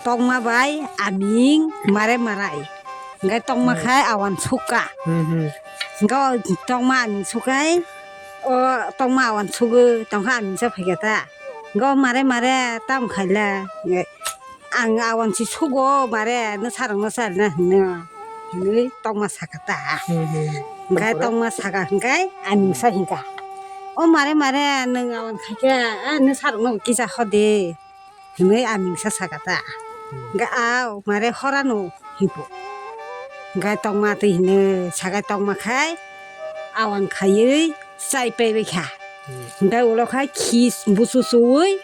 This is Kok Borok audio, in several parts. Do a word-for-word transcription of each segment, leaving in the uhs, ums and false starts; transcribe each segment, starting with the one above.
tokma bai aming mare marai. Hingke tokma Hmm. khai awan sukha. Hmm, hmm. Hingke o tokma aming sukhai, o tokma awan sugwi tongkha aming sa phaikha ta. Hingke o mare mare tamo khaila. Ang awan si sugo mare, no sarong no sarina hino. Hinui tokma sakha ta. Hmm, hmm. Hingke Tampore? Tokma sakha hingke aming sa hingka. O mare mare nwng awan khaikha, a, no sarong no kisa hode. Hinui aming sa sakha ta. Hmm. Hingke a mare horano hipo. Hingke tokma twi hino sakai tokma khai awan khaiwi chai paibai kha. Hmm. Hingke ulo khai khi busu suwi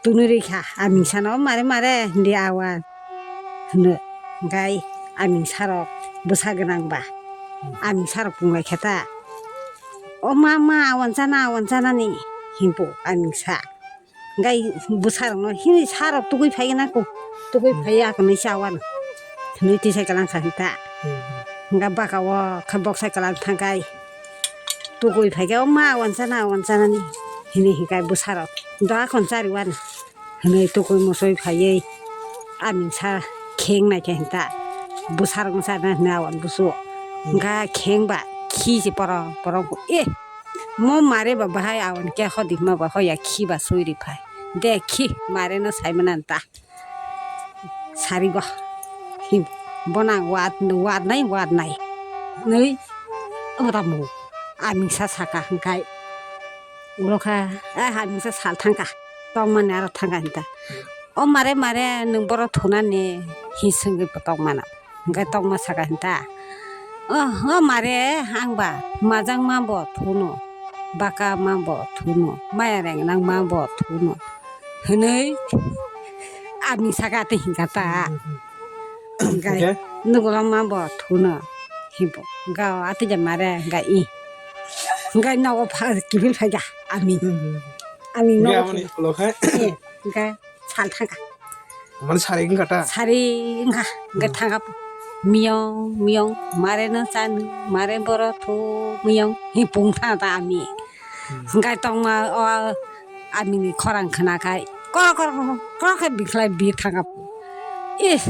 tunui rikha, aming sano mare mare hindi awan hino. Hingke aming sarok bwsa gwnang ba aming sarok punglai khe ta, "O ma, ma, awan chana, awan chanani," himpo aming sa. Hingke bwsarokno hini sarok tugui phaigwna ko, tugui phaiya kwnwi chawano. Hwnwi tisai kwlangkha hinta. Hingke baka o khe boksai kwlang thangkai. Tugui phaikhe, "O ma, awan chana, awan chanani," hini hinkai bwsarok. "Doa khon chariwano," hwnwi tugui muchoi phaiwi aming sa kheng naikhe hinta. Bwsarokno charina hwnwi awan busu. Hingka kheng ba khi se porong porong ko. Eh, mo mare ba bahai awan khe hodi ma ba hoya khi ba sui ri phai. De khi mare no sai mana ta. Sari go. Hi, bona wat, wat nai, wat nai. Nui, ora mo. Aming sa saka hingkai. Ulo kha, eh, aming sa sal thangka. Tong mani aro thangka hinta. "O mare, mare, nwng boro thunani," hi swngwi bo tong mano. Hingke tokma saka hinta, "Oh, oh, mare, ang ba majang ma bo thuno, baka ma bo thuno, maya reng nang ma bo thuno," hwnwi aming saka tei hingka ta. Hingke? Hingke nugulang ma bo thuno, himpo. Hingke o atija mare, hingke i. Hingke nogo pha-, kiphil phaida aming. Aming nogo. Hingke aboni ulo khe? Eh, hingke sal thangka. Mane sari wngkha ta? Sari wngkha, hingke Hmm. thangka po. "Miyong, miyong, mare no chanu, mare boro thu, miyong," hi pung thangka ta aming. Hmm. Hingke tongma o aming ni khorang khwnakhai, koro, koro, koro, koro khe bikhlai bir thangka po. Is,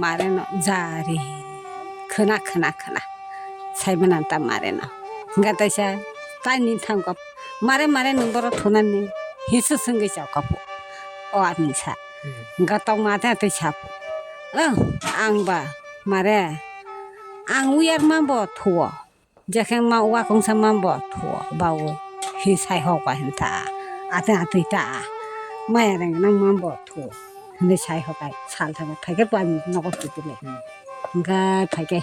mare no jari khwna, khwna, khwna. Sai mwnang ta mare no. Hingke teisa taini thangka po. "Mare, mare, nwng boro thunani," hi se swngwi chao kha po. O aming sa. Hmm. Hingke tongma tei tei sa po. "Oh, ang ba, mare, ang uyar ma bo thuo. Jekhe ma uwa kongsa ma bo thuo, ba o," hi sai hok ba hinta. Ate atwi ta. "Maya reng nang ma bo thuo," hinwi sai hokai. Sal thangwi phaikhe bo aming nogo twi twi le. Hmm. Hingke phaikhe.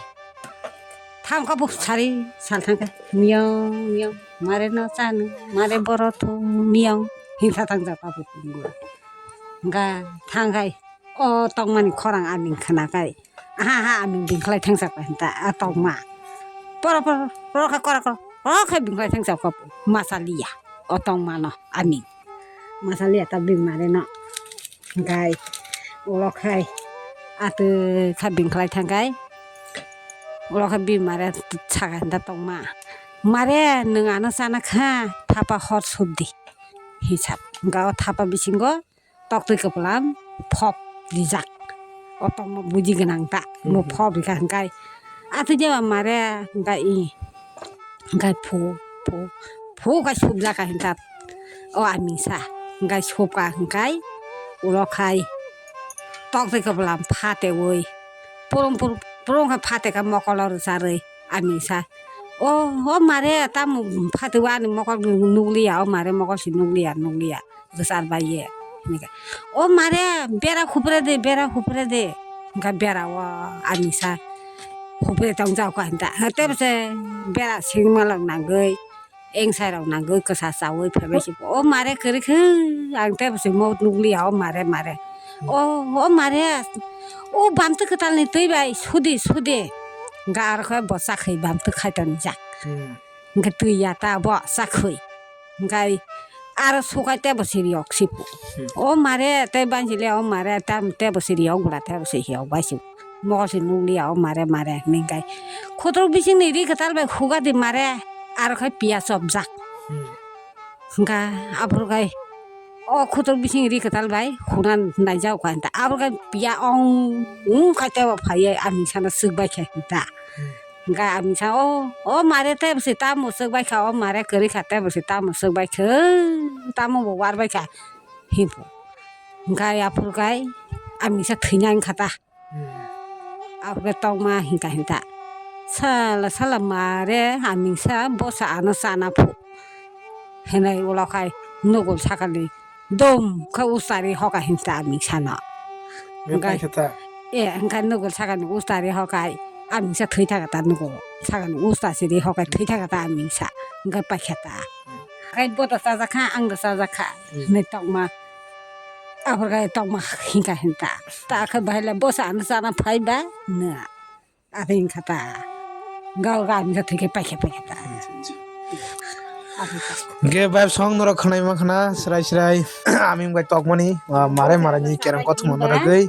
Thangka bo sari sal thangka. "Miyong, miyong, mare no chanu, mare boro thu, miyong," hinta thangjak pa bo. Hingka thangkai, o tongmani khorang aming khwnakai. Aha, aha, aming bingkhlai thangjak pa hinta, a tongma. Poro, poro, poro kha kora, kora, poro kha bingkhlai thangjak pa bo. Masa liya, o tongmano aming. Masa liya ta bini mare no. Hingkai ulo khai atwi kha bingkhlai thangkai. Ulo khe bini mare saka hinta tongma. "Mare, nwng ano chana kha, thapa hor subdi," hi sa. Hingka o thapa bisingo toktwi kwpla phop rijak. O tongma buji gwnang ta, bo Hmm. phop rikha hingkai. Atwi jeba mare hingka i. Hingkai phu, phu, phu kai subjak ka hinka o aming sa. Hingkai subka hingkai ulo khai tok tei kwblam phatewi purung purung purung khai phateka mokolo rwcharwi aming sa. "O, o mare, tamo phatewi ani mokol nukliya, o mare, mokol si nukliya, nukliya." Rwchar bai ye. Hingke, "O mare, bera hupre de, bera hupre de." Hingke bera o ani sa hupre tong jao ka hinta. Tebo se bera singma rok nangwi, engsai rok nangwi, kwsa chawi phaibai se. "O mare, kwrwi khe ang tebo se mo nukliya, o mare, mare. O, o mare, o bamtwi kwtal ni twi bai sudi, sudi." Hingke aro khe bo chakhwi bamtwi khai tong jak. Hmm. Hingke twi ya ta bo chakhwi. Hingke aro sukai tebo siri yok sipu. Hmm. "O mare, tei bansi le o mare, tam tebo siri yok bwla tebo siri yok bai sipu. Mokol si nukliya o mare, mare," hingke. Khutro bising ni ri kwtal bai huga di mare, aro khai piya chopjak. Hmm. Hingke aboro khai O khutuk bising ri kwtal bai khuna naijao kha hinta. Abo khe piya ong ung khai tebo phaiya aming sana swk bai kha hinta. Hwnkhe aming sa o, o mare tebo se tamo swk bai kha, o mare kwrwi kha tebo se tamo swk bai kha, tamo bo war bai kha. Himpo. Hwnkhe aphuru khai aming sa thwina wng kha ta. Aphuru tongma hinka hinta. Sala sala mare amingsa bosa ano chana phu. Hinai ulo khai nugul sakani dom khe ustari hoka hinta amingsa no. Hingka, hingka ta. E, hingka nugul sakani ustari hokai amingsa thwi thaka ta nugul. Sakani usta siri hokai thwi thaka ta amingsa. Hingka paikha ta. Khai boda chajak kha, ang da chajak kha. Hmm. Hinai tongma. Aphuru khe tongma hinka hinta. Ta khe bahai le bosa ano chana phai ba na. Ate hinka ta. Gao ga hinka thike paikhe paikhe ta. Hingke vibe song norok khwnai mankha na srai srai aming bai tokmani, ah, mare mare ni kerang kothoma norogwi.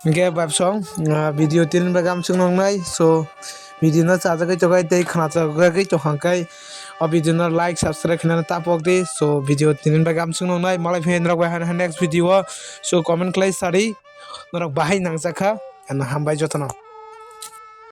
Hingke vibe song, ah, video tinin bai gamsung nongnai. So video no chajagwi togai tei khna chajagwi tongkha khe o video no like, subscribe khinani tapok di. So video tinin bai gamsung nongnai. Malai phai norok bai ha next video o. So comment khlai sadi. Norok bahai nangjakha. Ano hambai jotono.